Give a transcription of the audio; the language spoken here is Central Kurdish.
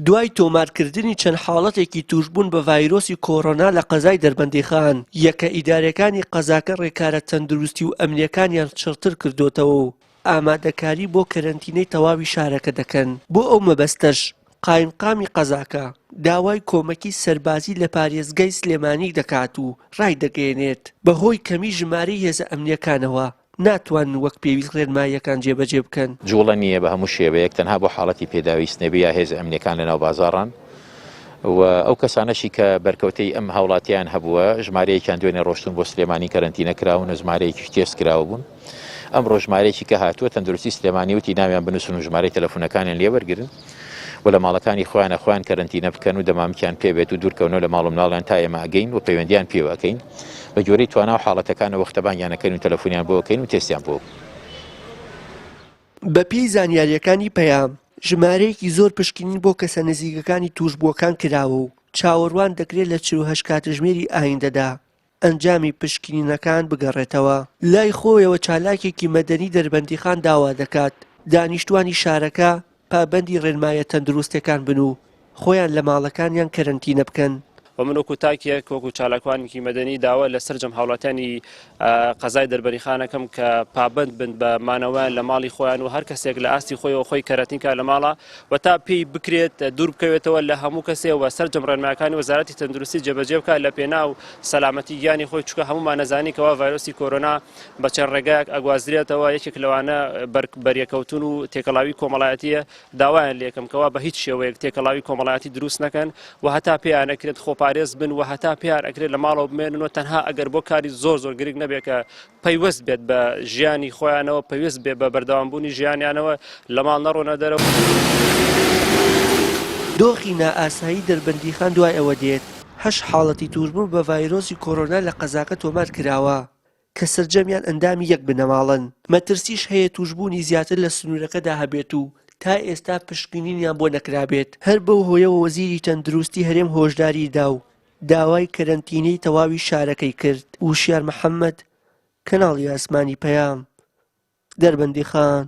دوای تۆمارکردنی چەند حاڵەتێکی تووشبوون بە ڤایرۆسی کۆرۆنا لە قەزای دەربەندیخان، یەکە ئیدارییەکانی قەزاکە ڕێکارە تەندروستی و ئەمنییەکانیان چڕتر کردۆتەوە و ئامادەکاری بۆ کەرەنتینەی تەواوی شارەکە دەکەن، بۆ ئەو مەبەستەش قایمقامی قەزاکە داوای کۆمەکی سەربازی لە پارێزگای سلێمانی دەکات و ڕایدەگەیەنێت، بەهۆی کەمی ژمارەی هێزە ئەمنییەکانەوە ناتوانن وەک پێویست ڕێنماییەکان جێبەجێ بکەن. جوڵە نییە بە هەموو شێوەیەک تەنها بۆ حاڵەتی پێداویست نەبێ یا هێزە ئەمنیەکان لەناو بازاڕان و ئەو کەسانەشی کە بەرکەوتەی ئەم هاوڵاتیان هەبووە ژمارەیەکیان دوێنێ ڕۆشتون بۆ سلێمانی کەرەنتینە کراون و ژمارەیەکیش تێست کراوە بوون ئەمڕۆ ژمارەیەکی کە هاتووە تەندروستی سلێمانی وتی ناویان بنووسن و ژمارەی تەلەفونەکانیان لێ وەرگرن و لە ماڵەکانی خۆیانە خۆیان کەرەنتینە بکەن و دەمامکیان پێ بێت و دوورکەونەوە لە ماڵ و مناڵیان تا ئێمە ئەگەین و پەیوەندیان پێوە ئەکەین بە گوێرەی توانا و حاڵەتەکانە وەختە بانگیان ئەکەین و تەلەفونیان بۆ ئەکەین و تێستیان بۆ بەپێی زانیارییەکانی پەیام، ژمارەیەکی زۆر پشکنین بۆ کەسە نزیکەکانی تووشبووەکان کراوە و چاوەڕوان دەکرێت لە 48 کاتژمێری ئایندەدا ئەنجامی پشکنینەکان بگەڕێتەوە. لای خۆیەوە چالاکێکی مەدەنی دەربەندیخان داوا دەکات، دانیشتوانی شارەکە پابەندی ڕێنمایە تەندروستیەکان بن و خۆیان لە ماڵەکانیان کەرەنتینە بکەن. و من وەکو تاکێک وەکو چالاکوانێکی مەدەنی داوا لە سەرجەم هاوڵاتیانی قەزای دەربەندیخان ئەکەم کە پابەند بن بە مانەوەیان لە ماڵی خۆیان و هەر کەسێک لە ئاستی خۆیەوە خۆی کەرەنتین کا لە ماڵە و تا پێی بکرێت دوور بکەوێتەوە لە هەموو کەسێ و سەرجەم ڕێنمایەکانی وەزارەتی تەندروستی جێبەجێ بکات لە پێناو سەلامەتی گیانی خۆی چونکە هەموومان ئەزانین کەوا ڤایرۆسی کۆرۆنا بە چەند ڕێگایەک ئەگوازرێتەوە یەکێک لەوانە بەریەکەوتن و تێکەڵاوی کۆمەڵایەتیە داوایان لێکم کەوا بە هیچ شێوەیەک تێکەڵاوی کۆمەڵایەتی دروست نەکەن و هەتا پێیان ئەکرێت خۆپارێز بن و هەتا پێیان ئەکرێت لە ماڵەوە بمێنن و تەنها ئەگەر بۆ کاری زۆر زۆر گرنگ نەبێت کە پەیوەست بێت بە ژیانی خۆیانەوە پەیوەست بێت بە بەردەوامبوونی ژیانیانەوە لە ماڵ نەڕۆنە دەرەوە. دۆخی نائاسایی دەربەندیخان دوای ئەوە دێت، هەشت حاڵەتی تووشبوون بە ڤایرۆسی کۆرۆنا لە قەزاکە تۆمار کراوە کە سەرجەمیان ئەندامی یەک بنەماڵەن، مەترسیش هەیە تووشبوونی زیاتر لە سنوورەکەدا هەبێت و تا ئێستا پشکنینیان بۆ نەکرابێت، هەر بەو هۆیەوە وەزیری تەندروستی هەرێم هۆشداریی دا و داوای کەرەنتینەی تەواوی شارەکەی کرد. وشیار محەمەد، کەناڵی ئاسمانی پەیام، دەربەندیخان.